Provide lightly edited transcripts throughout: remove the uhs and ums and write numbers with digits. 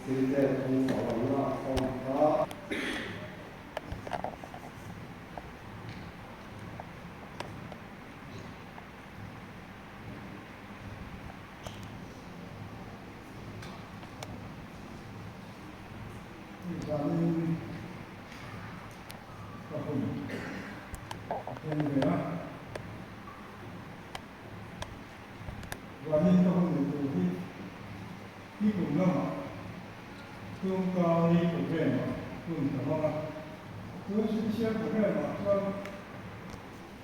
Thil pek phung fawh an lak khawm kha. Zanin ka hun a thleng ve a. Zanin ka hun neih tur hi ni kum lamah Tlungkau ni programme-ah hun ka hmang a. Tun Sipisial programme-ah chuan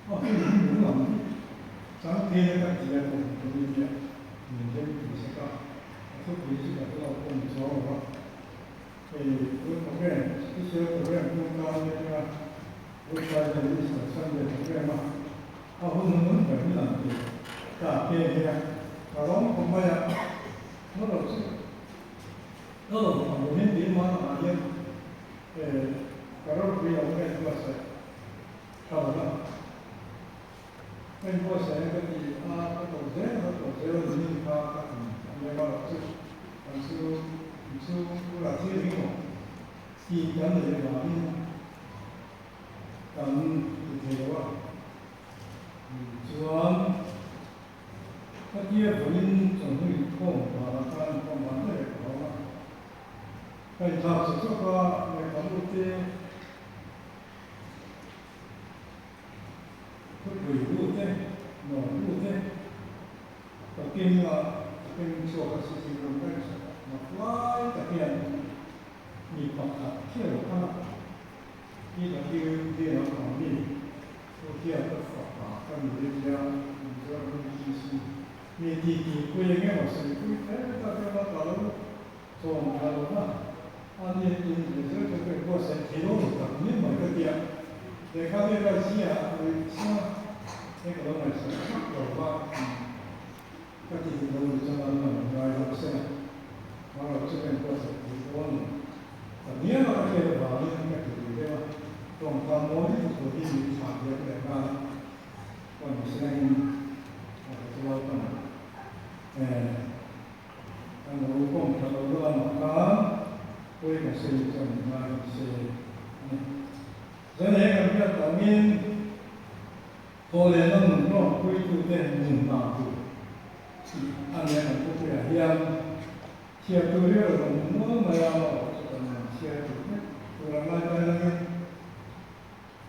a hun hi nung ang hi chang thei a ka ti a kum committee-ah min rem tih sak a, a thupui chu ka hre lo pawh ni chuang lo va. Hei tun programme, Special programme Tlungkau ni atanga Good Friday leh Easter Sunday programme-a a hun hnung ber hi lang tih ta te hian ka lawm khawp mai a, na lo chu na lo ang lo hian keimah lamah hian ka ropui lo ngaihtuah Tha lo va. Ka inbuatsaih a ka ti a, ka tawh zel a, ka tawh zel a ni kha ka han leng a chu kan chu inchhung bulah thil engemaw tih kan neih avangin kan ti thei lo a. Chuan ka tia vawiin chawhnu inkhawm danah khan inkhawm dan daih a awm a, ka inthlak chawk chawk a, lehkhabu te, Thupui bu te, nawr bu te, ka keng a, ka keng chhuak a sitting room ka insak a, mak lai tak hian mi pakhat khi a lo kal a, i ka thil dil ang ang mi, chu hian ka fapa ka ni e tia Mizoram MTC mi titi pui eng emaw sawi pui kher tak emaw ka lo Chawm tha lo va, a ni in result chu ka buatsaih thei lo lo tak ni mai ka tia. Lehkha te ka ziah rih chiang a, hei ka lo ngaihsak vak lo va, ka ti duh lo ni chuan an lo ngai lo se a, hma lo chu ka inbuatsaih thei dawn lo. Ka hniam a ka hriat avangin ka ti duh deuh a, tawngkam mawi lutuk hi min thlah diak leh nghal a, chuan mihring a ka chu lalpan eh. Kan lo kawm tha lo lamah khan pawi kan sawi chuan min ngai lo se a ni. Zan he kan hriat tangin thawhlehna nun hlawkpuitute nun dan tur tih a nia kan thupuiah hian chhiar tur hi a rawn awm nual mai a, amaherawhchu chu kan rawn chhiar tur vek tur a ngai mai langin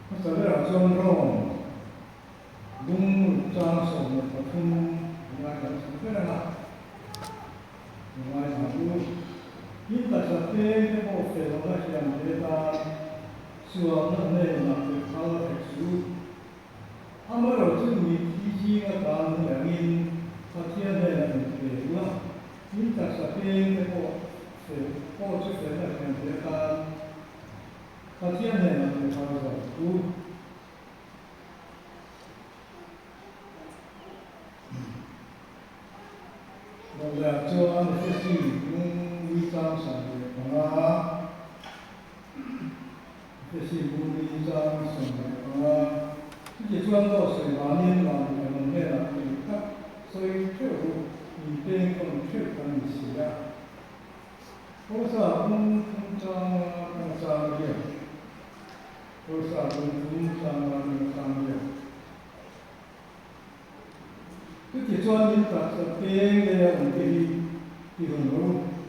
hmasa berah chuan Rome Lung chang 13 ngai kan chhun ber ang a, ngai thla u. Tin taksa peng te pawh fel lohna hian te tan sualna hnenah pe phal hek suh. Amaherawhchu mitthi zinga tan hmu angin Pathian hnenah inpe ula, tin taksa peng te pawh fel pawh chu felna hian te tan Pathian hnenah pe phal zawk u. Dawleh chuan Efesi lung chang 15, Efesi lung chang 15, Chutichuan dawt sawi vanin van emaw hnenah tih tak sawi theuh ru, in peng tawn theuh kan ni si a. Pawisa pum thum changa kan chang hian. Pawisa lungphum changa min chang hian. Chutichuan min taksa peng leia awm te hi ti hung lo,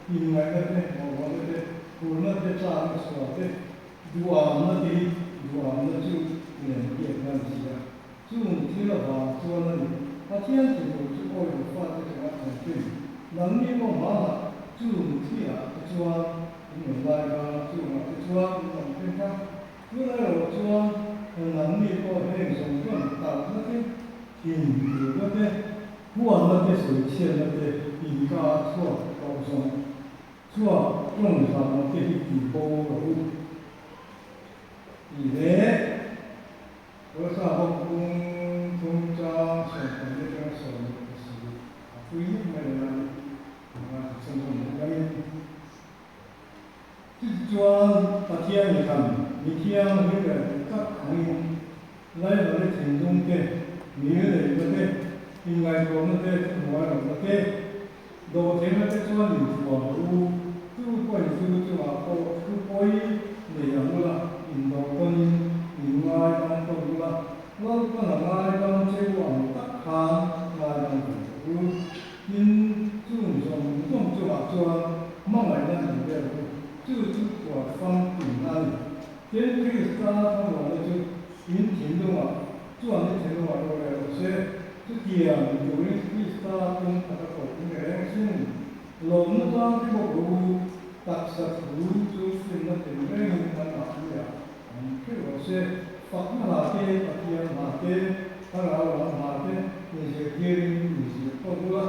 inngaihna te, hlauhawmna te, hurna te, chakna sual te, duhamna te hi duhamna chu lem biakna a ni si a. Chung thil avang chuan a ni, Pathian thinur chu awi lo fate chungah thlen thin. Nangni pawh hmanah chung thilah te chuan in awm lai kha, chungah te chuan in awm thin kha. Tunah erawh chuan nangni pawh heng zawng zawng talhna te, thinurna te, huanna te, sawichhiatna te, inka chhuak tawh zawng chhuak tawng zahna te hi ti bo rawh u. Tih leh. Kawlsa bawk bung thum chang 14 atanga 17 a pui nuk mai a lai anga ka chhan zawm leh langin. Chutichuan Pathian ni khan mi thianghlim leh dik tak angin Laihmate thinlung te, ngil neihna te, inngaihtuahna te, thuhnuai lohna te, dawhtheihna te chuan inthuam rawh u. Chu pawh. pawhin tu chungah pawh thu pawi nei ang ula, indo tawnin in ngaidam tawn ula, Lalpan a ngaidam che u ang tak khan ngaidam ve che u. Tin, chung zawng zawng chungah chuan hmangaihna nei vel u, chu chu puar famkim a ni. Tin, Krista thlamuanna chu in thinlungah chuan i thinlungah rorel rawh se. Chutiang ni turin Krista tum khat a koh ni reng sin. Lawmna tlang te bawk rawh u, taksa thu chu finna tinrengin kan mahniah awm theuh rawh se. Fakna hla te, Pathian hla te, Thlarau lam hla te inzirtirin inzir tawk ula,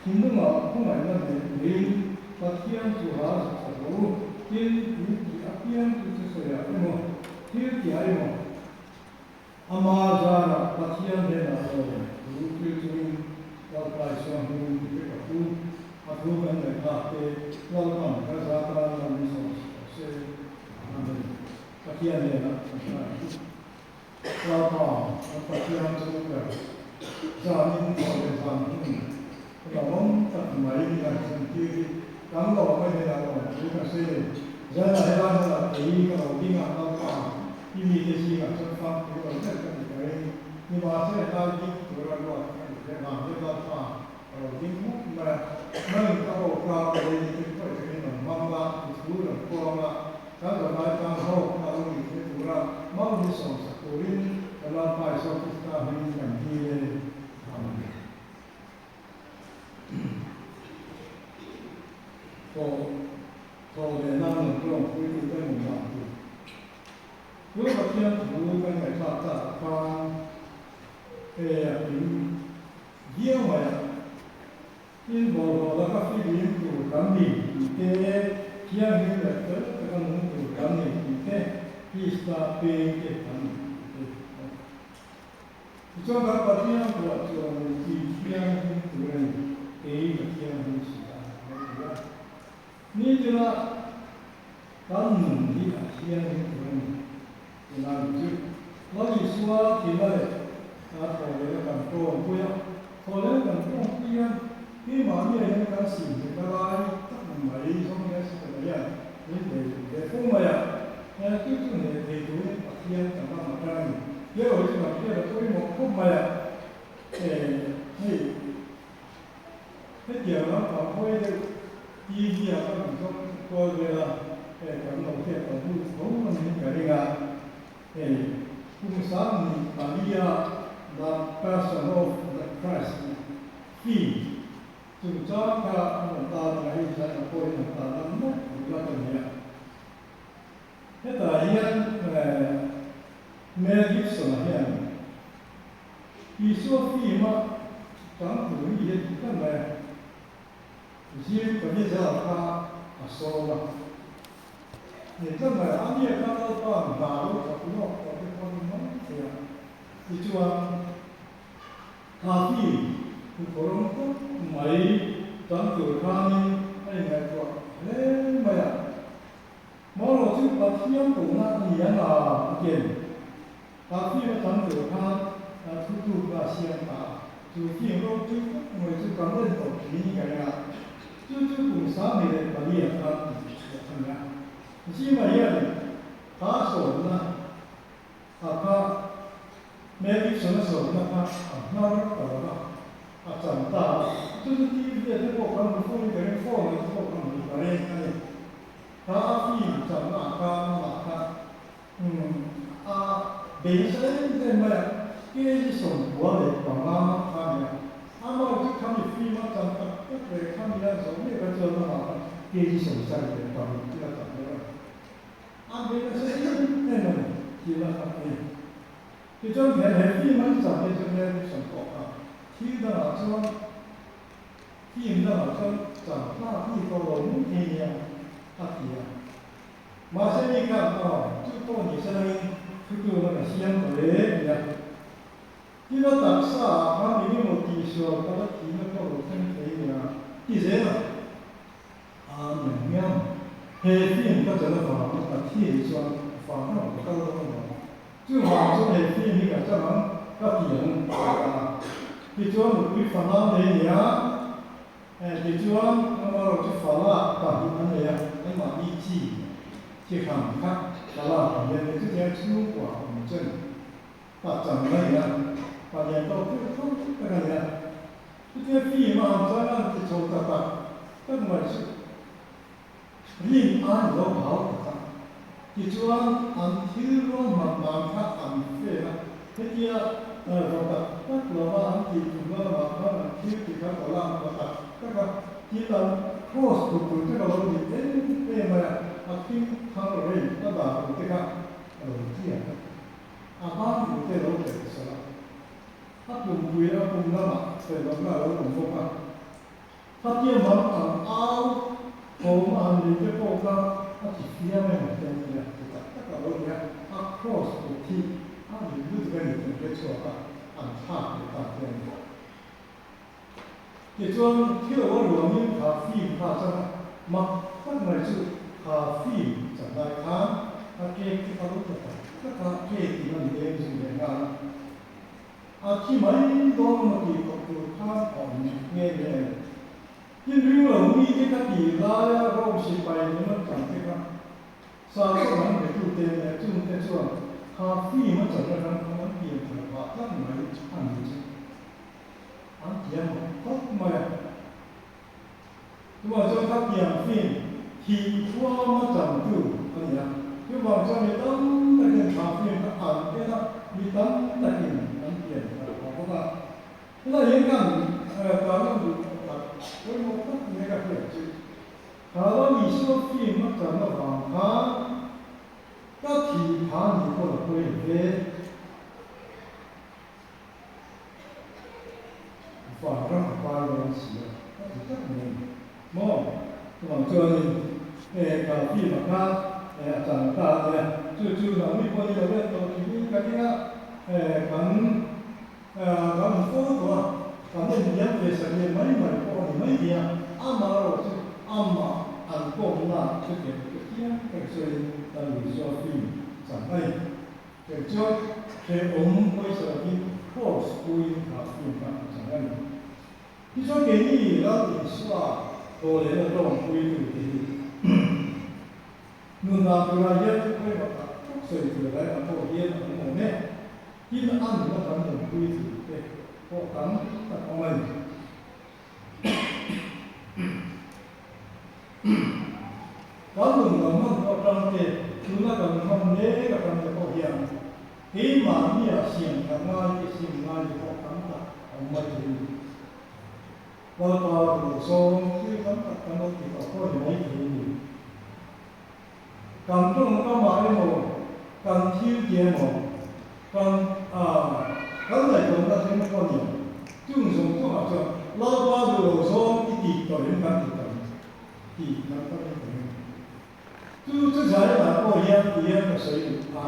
thinlungah khawngaihna neih neiin Pathian chu hla zuk sak rawh u. Tin, in tih apiang chu thusawiah emaw, thil tihah emaw, Ama zarah Pathian hnenah lawm thu thil chungin Lalpa Isua hmingin ti vek a pu. A thu kan ngaihthlak te Lalpan ka zata lo min sawm sak rawh se. Amen. Pathian hnenah kan hrai chu. Lalpa kan Pathian chu ber zanin thaw leh zan hun ka lawm tak mai ni a zirtir hi kan lawm mai hnenah lawm thu kan sawi nei. Zanah helai hmunah kei ka lo ding a, Lalpa i mite zingah chuan famkim lo ber ka ni ka ring. Nimahse helai ding tura ruat ka ni ve vang hian Lalpa ka lo ding mup mai a, nangin ka awka ka lei ni te khawi takin rawn hmang la, i thu rawn puang la, Kan zavai tan ho a lo nih theih tura Mauhi sawmsak turin kan Lalpa Isua Krista hmingin kan dil e. Amen. Thaw thaw leh nan lo tawng pui tu te mun dan tur. Chu Pathian thu kan ngaihthlak tak ah khan e a kim viau mai a. Tin, bawlhhlawh laka fihlim tur kan ni tih te, thianghlim leh fel taka nung tur kan ni tih te, Krista peng te kan ni tih te a ni. Tichuan kan Pathian thuah chuan i thianghlim tur a ni, kei ka thianghlim si a, a lo ti a. Nitina kan nun hi a thianghlim tur a ni tih lai ni chu Lal Isua thihna leh a thawhlehna kan tawngpui a, thawhlehna kan tawngpui hian keimahniah hian kan simhlimna lai tak mai zawng hian Setana hian min bei duh ve fo mai a, chu chu hneh thei turin Pathian kan ram atang a ni. Erawh hi chu kan hriat a pawimawh khawp mai a, hei. Hetiang lampang hawi deuh TV ah ka rawn zawng kual vel a, hei kan lo hriat tawh hnu tho a niin ka ring a, hei kum 24 a The Passion of the Christ tih film chungchang kha an rawn tar ang a, hei hian a pawhin an tar lan nawk duh la ka ni a. Hetah hian Mel Gibson-a hian Isua film-a chang tur hi hian ti tlat mai a, Jim Caviezel kha a sawm a ni tlat mai a, a nia kha Lalpa'n hna lo thawk lawk tawh te pawh ni mai thei a, tichuan kha film huphawrawm tak mai chang tur khanin a inngaihtuah hle mai a. Marawh chu Pathian kohna a ni ang a, a ti a ni. Kha film a tam tur khan thu tlukna a siam ta a, chu film ropui tak mai chu kan en tawh thin ka ring a, chu chu kum 24 ah khan tih chhuah a ni a. Zima hian kha sawmna a kha Mel Gibson-a sawmna kha a hnar ta lo va, a chan ta a, chu chu TV ah te pawh kan hmu fo in ka ring, phone ah te pawh kan hmu ka ring a ni. Kha a film channa ah khan amah kha a bei nasa em em mai a, kg 95 kha a ni a, amah chu khami film a chan tak tak leh khami a zawh miah kha chuan amah kha kg 75 tih a chan deuh a ni. A bei nasa em em a ni thil a khat a ni. Tichuan he he film an chan hi chu Mel Gibson pawh kha thil dangah chuan Film dangah chuan chan tlak hi tawh lo mai thei nia a ti a. Mahse mi khan aw chu pawh ni se langin thutlukna ka siam ta le ti a. Tin a taksa ah khan eng emaw tihsual pala thihna pawh lo thleng thei nia ti zel a. Amen hiam. He film ka chan avangin ka thi hi chuan vang ram ka kal dawn lo. Chuvang chuan he film hi ka chan ang ka ti ang ka ti ta. Tichuan nupui fanau nei nia. Tichuan, amaherawhchu falak pahnih an nei a, anmahni chi chi hran kha falak an nei a ni. Chutiang chhungkua awm chen pachang a ni a, palian tawk deuh tho tak a ni a. Chutia film a han chang a, an ti chho ta tak tak mai chu rin a ni lo hau tak a. Tichuan, an thil ruahman dan kha an fel a, hetia va tak tak lova an tih tumna lamah khan an thil ti kha ka lak va tak tak a, tin an cross tur tur te ka lo ni em em mai a, a thing thang rei a dah tur te kha a lo chiak a, a ban tur te lo perh sawlh a, a pumpui a pum lamah perh lohna a lo awm bawk a. Khatia mang ang au thawm a han nei te pawh kha a ti fiam emaw te an ti a, ti tak tak a lo ni a, a cross kut hi a dik lutuk a ni tih an hre chhuak a, an thlak leh ta te a ni. Tichuan, thil a ruangin kha film kha a chang a, mak tak mai chu kha film chan lai khan a cake te kha lo tla tak tak a, cake in an leng zui leh nghal a. A thi mai dawn maw tih khawp tur khan a awm nghe nghe a ni. Tin ring lo mite ka tih laia Rome sipai nen an chan te kha sakhaw dang betute leh chungte chuan kha film a chan atang khan an pian thar phah tlat mai a ni chu an thiam mak khawp mai a. Chuvang chuan kha pian film thih huama chantu a ni a. Chuvang chuan mi tam takin kha film kha an en a, mi tam takin an pian thar phah bawk a. Helai hian kan tarlan duh pakhat pawimawh tak nia ka hriat chu, kha lo Isua film a chan avang khan ka thih phah ni pawh la pawi lo ve. Van ram a pai dawn si a, a ti tlat mai a ni. Maw? Chuvang chuanin eh ka film a kha eh a chang ta a nia, chu chu nangni pawh ni lo en tawh thin ka ring a, eh kan eh kan hmu fo tawh a, kan en diam ve sak leh mai mai pawh a ni mai thei a, amah erawh chu amah an kawmna chutiang chu chiang tak sawiin kan Isua film chang a ni. Kei chuan hrehawm pawisa lovin cross puiin kha film kha a chang a ni. Tichuan keini Lal Isua thawhlehna tawngpui tute hi nun dan turah hian pawimawh tak tak sawi tur lai ang pawh hian a awm awm e. Tin a nuna kan nunpui turte pawh tam tak awm a ni. Kan nun lo hman pawh atang te, tuna kan hman mek atang te pawh hian keimahnia siam that ngai te sim ngai te pawh tam tak a awm mai thei a ni. Lalpa duh zawng thil tam tak kan lo ti tawh pawh ni mai thei a ni. Kan tawngkamah emaw, kan thil ti emaw, kan kan ngaihtuahna thleng pawh a ni ang. Chung zawng chungah chuan Lalpa duh lo zawng i tih tawh em kan ti tawh em? Tih kan tam em tawh em? Chu chu zaiah pawh hian ti hian ka sawi duh a.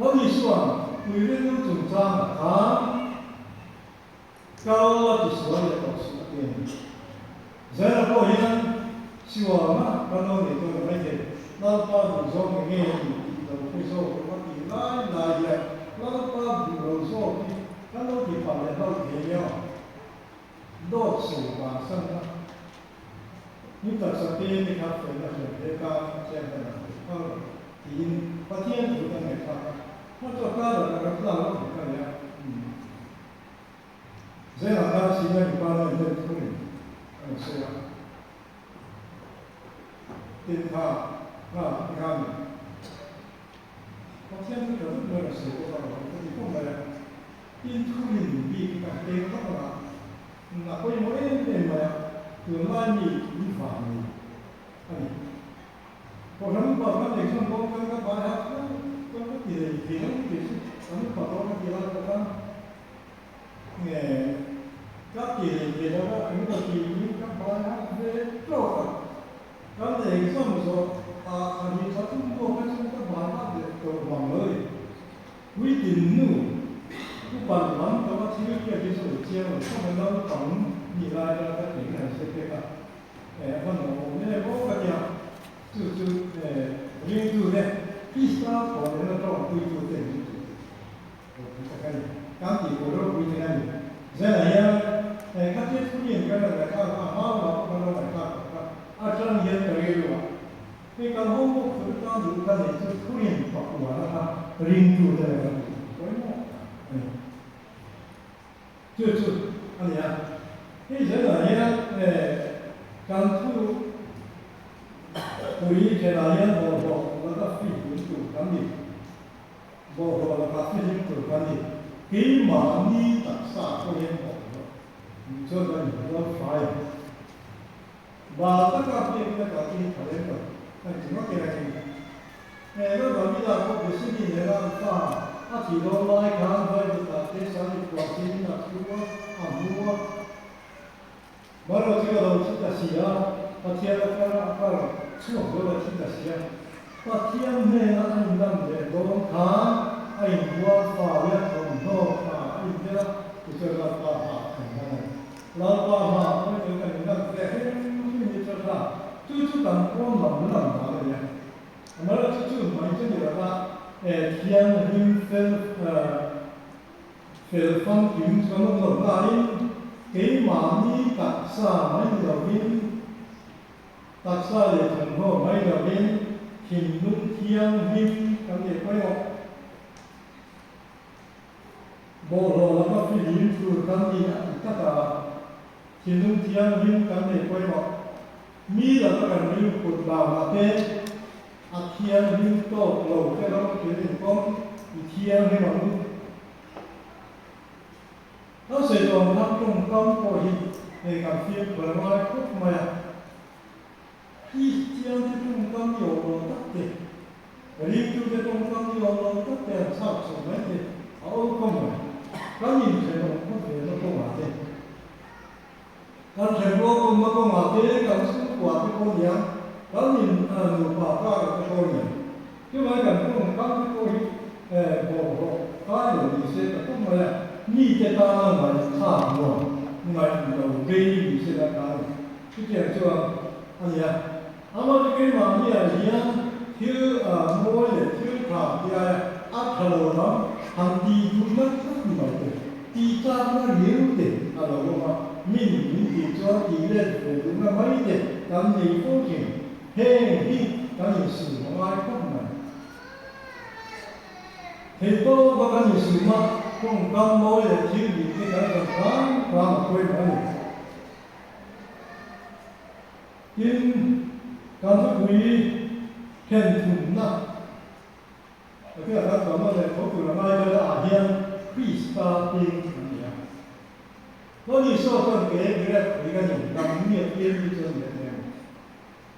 Lal Isua'n Puirinnu chungchangah khan Kal a ti sual leh tawh suh a ti a ni. Zela pawh hian Siualna kan lo nei dawn mai thei. Lalpa duh zawng eng nge a ni tih lo hre zawk rawh a tih lai lai hian Lalpa duh lo zawk hi kan lo ti pah leh hlauh thei nia. Dawt sawi vansanna ni taksa te ni kha felna hriat ve ka Pathian hnen ah hrilh phal rawh tiin Pathian thu kan ngaihthlak a. Hma chuan kar ah kan tlak lo thei ka nia. Zela kha Senior Department ten thurin a rawn sawi a, tin kha kha ti khan Pathian chu tha deuh mai a rawn sawi bawk a, rawn ka ti khawp mai a, tin thurin bik hi kan peng vak ang a, a pawimawh em em mai a, tunlai mi in vang nei a ni. Kohhran upa kan exam dawn khan ka bai hak hlauh chuan ka ti lei thei lo ni kei chu kan upa dawn a ti lai pawh khan nge ka ti lei thei lo va eng emaw ti in ka bai hak ve tawk a, kan exam zawh ah thla hnih thla thum hnuah kha chuan ka bai hak leh tawh vang lo ni. Puitlin nu upa lam tawha thil hriat hi chu lo chiang lo khawp a naupang nih lai khan ka ti in han hre pek a. A va nuam em aw ka tia, chu chu ringtute Krista thawhlehna tawngpuitute min tih ropui tak a ni, kan tih pawh ropui tak a ni. Zelah hian khatia thu thurin kan rawn ngaihthlak a, a hma lamah pawh kan lo ngaihthlak tawh kha, atang hian ka rilru a, hei kan homework tur atan duh ka neih chu thurin pakuana kha ringtute leh kan duh pawimawh tak a ni. Chu chu a ni a, hei zelah hian kan thu pui thenah hian bawlhhlawh laka fihlim tur kan ni. Bawlhhlawh laka fihlim tur kan ni. Keimahni taksa pawh hian bawlhhlawh nih chuan kan inbual fai ang. Bal taka biakina kal te hi tha lem lo, a inti ngawt ila hi. He lo Davida pawh Besini nena an fa a thih dawn lai khan Vaivutah te Sani khuahchinin a thu a, a hmu a. Maro chu a lo thi ta si a, Pathian a kar a kar chhuak dawn a thi ta si a. Pathian hnena a inlan leh dawn khan a inbual fai a, thawmhnaw tha a inbel a, tichuan Lalpa hma a inlan a ni. Lalpa hma pawi tel kan inlan ve hrim hrim hi chu tha, chu chu kan pawn lam lam dan a ni a. Amaherawhchu chu mai chu ni lova thianghlim fel fel famkim chu kan awm lo nain keimahni taksa mai ni lovin taksa leh thawmhnaw mai lovin thinlung thianghlim kan nei pawimawh. Bawlhhlawh laka fihlim tur kan ni a ti tak a, thinlung thianghlim kan nei pawimawh. Mi laka kan rilru put danah te a thianghlim tawk lo te ram thil inkawm i thianghlim ang u. Kan sawi tawh ang khan tawngkam pawh hi hei kan fimkhur a ngai khawp mai a. Kristian te tawngkam i awm lo tak te, ringtute tawngkam i awm lo tak te an chhak chhuah mai te a awlkawm mai. Kan inthenawm khawp ve na kawngah te, kan thenrual awmna kawngah te, kan chhungkua te pawh niang, kan in nupa karah te pawh niang. Chuvai kan tawngkam te pawh hi bawlhhlawh kai lo ni se ta khawp mai a, mite tana ngaihthlak nuam ngaih lo vei ni se la ta a ni. Chutiang chuan a ni a, amah chu keimahniah hian thil mawi leh thil tha ti aia a tha lo lam han tih duhna tlat mai te, tih chakna riau te a lo awm a, min min tih chuan tih let ve duhna mai te kan nei fo thin. Heng hi kan insum a ngai khawp mai. Theitawp a kan insum a, tawngkam mawi leh thil dik te kan zawm hram hram a pawimawh a ni. Tin, kan thupui then thumna a tia kan chuanna leh tho tur a ngai deuh ah hian Krista peng an ni a. Lal Isua chuan ke grep pui ka ni, dam mi a tir mi chu a ni leh em?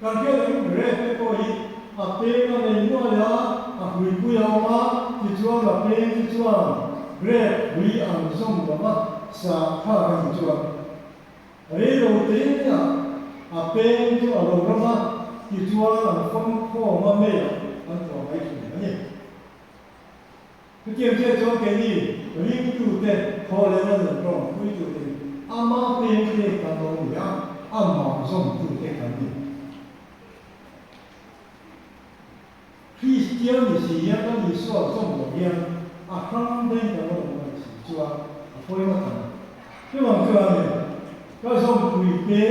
Kan hriat ang grep te pawh hi a peng a nei nuai a, a hruipui a awm a, tichuan a peng chu chuan grep pui an zawm lo va, sa thlak a ni chuan. Reilo te ah a peng chu a lo ram a, tichuan an fawm khawm a meiah an thuah mai thin a ni. Chutiang chiah chuan keini ringtute thawhlehna nun tawngpuitute hi ama peng te kan lo ni a, amah zawmtute kan ni. Kristian ni si hian kan Isua zawm loh hian a hrang daih kan lo awm a ni si chuan a pawi ngawt ang. Chuvang chuanin ka zawmpui te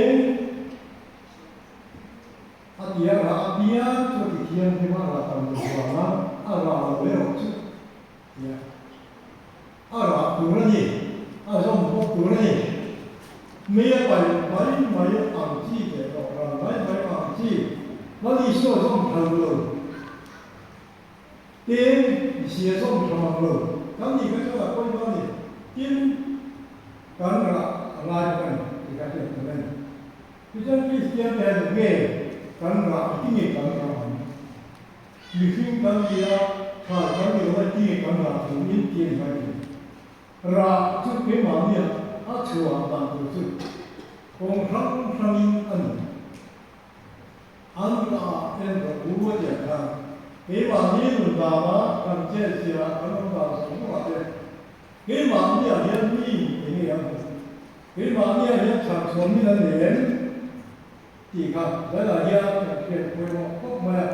a ti a rah a piang chu a ti thianghlim a, a rah tam lo vanga a rah lo erawh chu tia a rah tur a ni, a zawm bawk tur a ni. Mei a paih mai mai ang chi leh rawh ral mai mai ang chi, Lal Isua zawm tha lo Tin, Isia zawm tha mang lo kan nih kha chuan a pawi dawn a ni. Tin, kan rah a ngai bawk a ni tih kha hriat tur a ni. Tichuan Kristian te hian nge kan rah i ti nge kan rah ang? Mihring kan ni a, thlai kan ni lo a i ti nge kan rah thung in ti a ni mai thei. Rah chu keimahnia a chhuah dan tur chu kawng hrang hrangin a ni. An rah en rawh u a ti ang khan keimahni nun dana kan chet zia kan awm dan zawng zawngah te keimahnia hian mi eng nge an hmuh? Keimahnia hian chhan chhuah min an nei em? tih kha Zailah hian kan hriat pawimawh khawp mai a.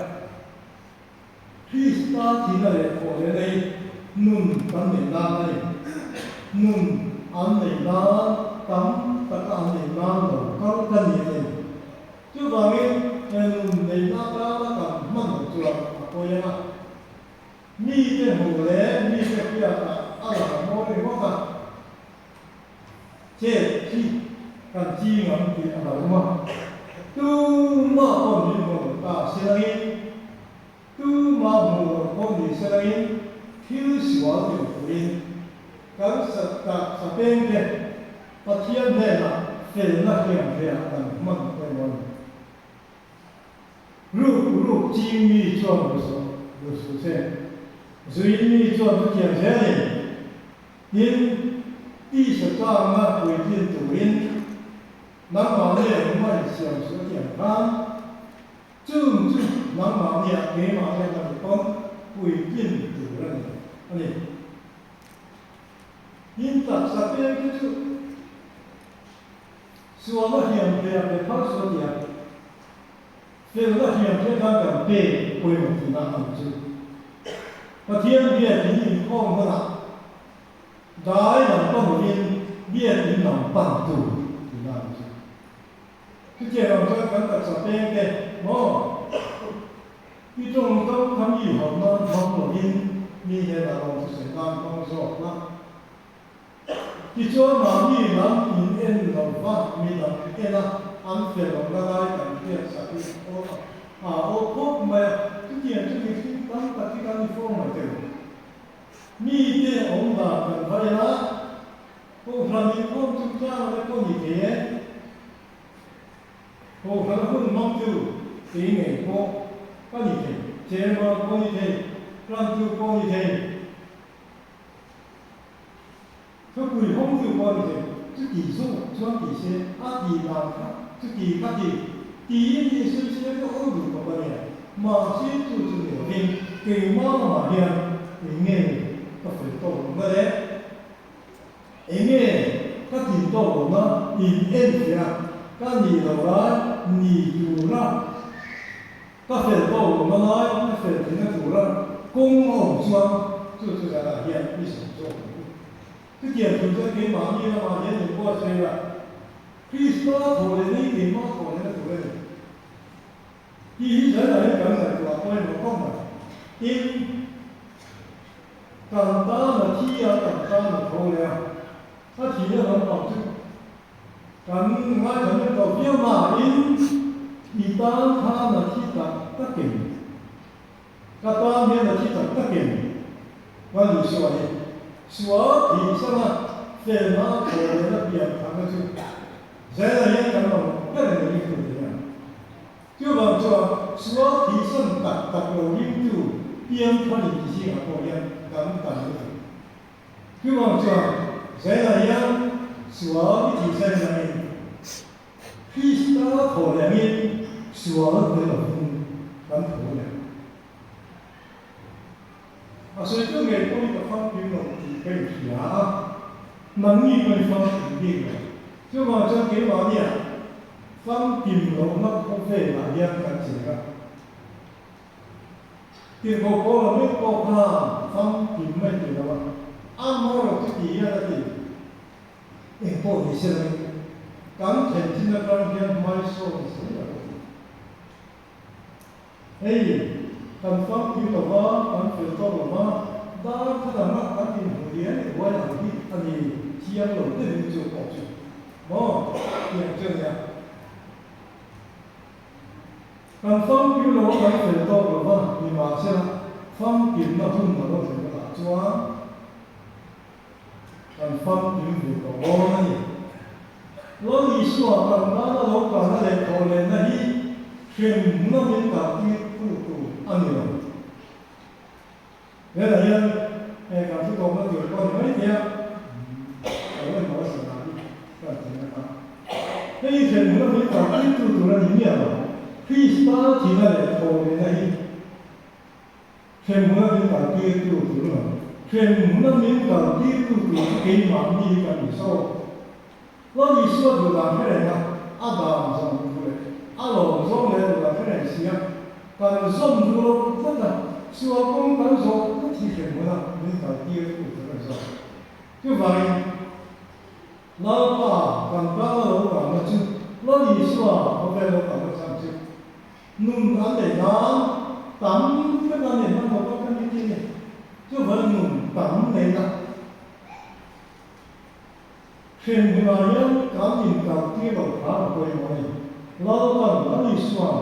Krista thihna leh thawh leh nei nun kan neih nan a ni. Nun an neih nan tam taka an neih nan lo kal ka ni a ni. Chuvangin he nun neihna atana kan hman loh chuan a pawi ang a. Mite hmuh leh mite hriatah a lang mawi ringawt a. Chet hi kan ching ang tih a lo awm a. Tumah pawh min hmu lo ta silangin, tumah hmuh loh pawh ni silangin thil sual ti lo turin kan taksa pengte Pathian hnenah felna hriamhriah kan hman pawimawh a ni. Ruk ruk ching mi chuan ru suh se, zuin mi chuan chutiang zelin Tin, tisa changna puitlin turin nangmahni engmah insiam suh a ti ang khan, chung chu nangmahniah keimahni a kan pawn puitlin tur a ni a ni. Tin, taksa peng te chu sualna hliam hliam leh phal suh a ti a, felna hliam hliam khan kan pek pawimawh tihna a ni chu. Pathian biakin inkhawm hmunah dai lam pan lovin biakin lam pan tur tihna a ni chu. Chutiang ang chuan kan taksa peng te maw i tawngkam kha mi hauh nan hmang lovin mi hnenah rawn thusawi nan hmang zawk la. Tichuan mahni lam in en lo va mi dang en a an fel lohna lai kan hriat sak hi aw a aw khawp mai a, chutiang chu mihring tam tak hi kan ni fo mai teh u. Mite awm dan kan va en a, Kohhran inkhawm chungchang te pawh ni thei e. Kohhran hun hmangtu kei ngei pawh ka ni thei, chairman pawh ni thei, plantu pawh ni thei. Thupui hawngtu pawh ni thei, chuti zawk chuan ti se, a ti dan kha chuti kha ti, tiin i sawi se ka aw duh khawp a nia. Mahse chu chu ni lovin keimah lamah hian eng nge ka fel tawk lohna le? Eng nge ka tin tawk lohna in enfiah ka nih loh lai ni tura Ka fel tawk lohna lai ka fel theihna tura kawng a awm chuan chu chu zanah hian i zawm zawk ang u. Chutiang tur chuan keimahni lamah hian in buatsaih a, Krista thawh leh nei keimah thawh lehna tur a ni. Tih hi zanah hian kan ngaihtuah pawimawh khawp mai. Tin, kan tan a thi a, kan tan a tho leh a, a thihna lampang chu Kan ngaithla mek tawh viau nain i tan khan a thi tak takin, ka tan hian a thi tak takin ka ni sual hi. Sual thih sanga felna a thaw lehna pian tharna chu Zela hian kan lo ber a ni ringtu te hian. Chuvang chuan sual thih san tak tak lo ringtu pian thar inti zingah pawh hian kan tam lutuk. Chuvang chuan Zela hian sual i thihsan langin Krista thaw leh angin sual tel lovin kan tho leh. A sawitu ngei pawh hi ka famkim lo tih ka inhria a, nangni pawh i famkim bik lo. Chuvang chuan keimahnia famkim lohna khawvelah hian kan cheng a. Tirhkoh Paula meuh pawh khan famkim mai ti lo a, amaherawh chu ti hian a ti, Eng pawh ni se lawin kan thlen chin atang hian hmaisawn zel a lo ti. Hei, kan famkim lo va, kan fel tawk lo va, dar thlalanga kan inhmu lian ruai ang hi a ni thiang lo deuhin chu pawh chu maw tiang chu a nia. Kan famkim lo a kan fel tawk lo va, nimahsela famkimna hun a lo thlen hunah chuan kan famkim ve tawh dawn a ni. Lal Isua kan tana lo kalna leh thawhlenna hi hremna min kaltir tu tur a ni lo. Hetah hian hei kan thu tawpna tur pawh a ni mai thei a, ka lo enmawh a sana hi ka han thlen ata. Hei hi thlen huna min kaltirtu tur a ni miah lo. Krista thihna leh thawhlehna hi hrem huna min kaltirtu tur a lo. Hrem huna min kaltirtu tur chu keimahni hi kan insaw. Lal Isua duh dan hre reng a, a dan zawm duh leh a lawm zawng leh duh dan hre reng si a, kan zawm duh lo tlat a, sual kawng kan zawh tlat hi hrem huna min kal tir tu tur a ni zawk. Chuvangin, Lalpa kan tana lo kalna chu Lal Isua khawvel lo kalna chhan chu nun an neih nan tam tak an nei hman lo bawk a ni tih a ni. Chuvang nun tam neihna Hrem hunah hian kan inkaltir lo hram a pawimawh a ni. Lalpan Lal Isua'n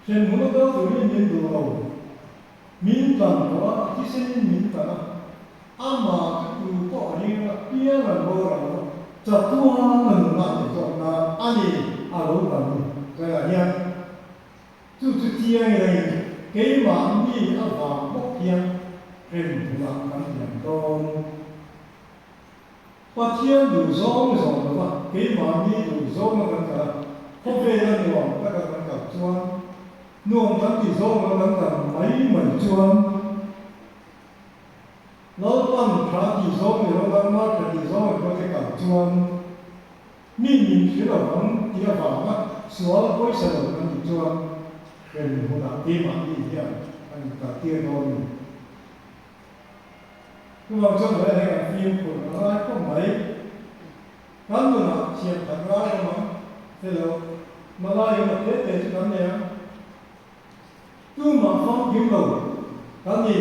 hrem huna kal turin min duh lo. Min tlan tawh a, a thisenin min tlan a, amah chu tu pawh a ring a, piang an boral lo, chatuan a nunna a nei zawk nan a ni a lo kal ni. Chaiah hian chu chu chiang ila in keimahni avang bawk hian hrem hunah kan liam dawn. Pathian duh zawng zawng lova keimahni duh zawnga kan kal a, khawvela nuam taka kan kal chuan, nuam kan tih zawnga kan kal mai mai chuan, Lalpan tha tih zawng ni lo nangma tha tih zawng emaw te kal chuan, mi min hrilh avang tih avanga sual pawisa lo kan nih chuan hrem hunah keimahni hian kan inkaltir dawn a ni. Chuvang chuan he heng an fimkhur a ngai khawp mai. Kan nunah thiam khat ngai awm ang che lo, Malai awm a te te chu kan nei ang. Tumah famkim lo kan ni,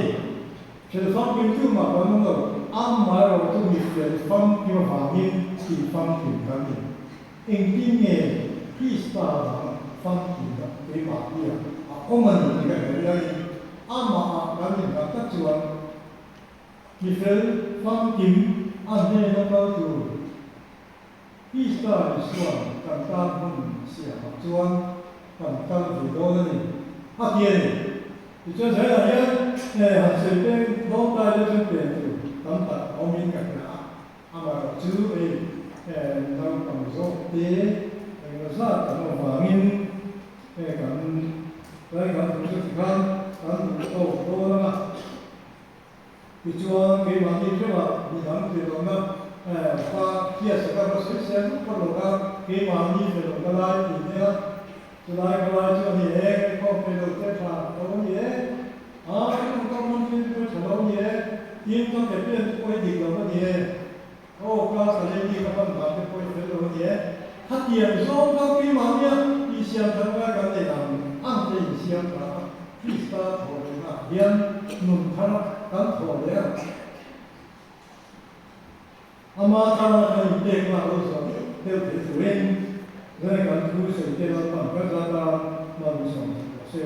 fel famkim tumah kan awm lo, amaherawh chu mi fel famkim avangin tih famkim kan ni. Engtin nge Krista vang famkimna keimahnia a awm a ni tih ka hre riain amahah kan innghat tak chuan mi fel famkim a hnena kal tur Krista Isua'n kan tan hmun siamah chuan kan kal ve dawn a ni a ti a ni. Tichuan Zaina hian han sawi peng dawn ta ila chuan pen tur tam tak a awmin ka hria a. Amaherawh chu hei naupang zawk te engemaw zat kan awm vangin hei kan tlai kan duh chu tikhan kan duh tawk dawn ang a. Tichuan keimahni theuhah midang tirhlohna pa hriat saka va sawi sel vak vak lo kha keimahni fellohna lai tih nia chulai ka lai chu a ni e, ka khawm thei lo che tha lo a ni e, a ka tawngkam hman thin chu pawh tha lo a ni e, tin ka ke pen chu pawh i dik lo a ni e. Aw ka Salemi ka hman dan te pawh i fel lo a ni e. Khatiang zawng kha keimah nia i siam that ngai kan nei ang ang te in siam tha a, Krista thawh lehna ah hian nun thar kan thawh leh a. Ama tana kan inpekna a lo zawh deuh deuh thei turin zane kan thu sawi te Lalpan kan zat a, hman sawm sak rawh se.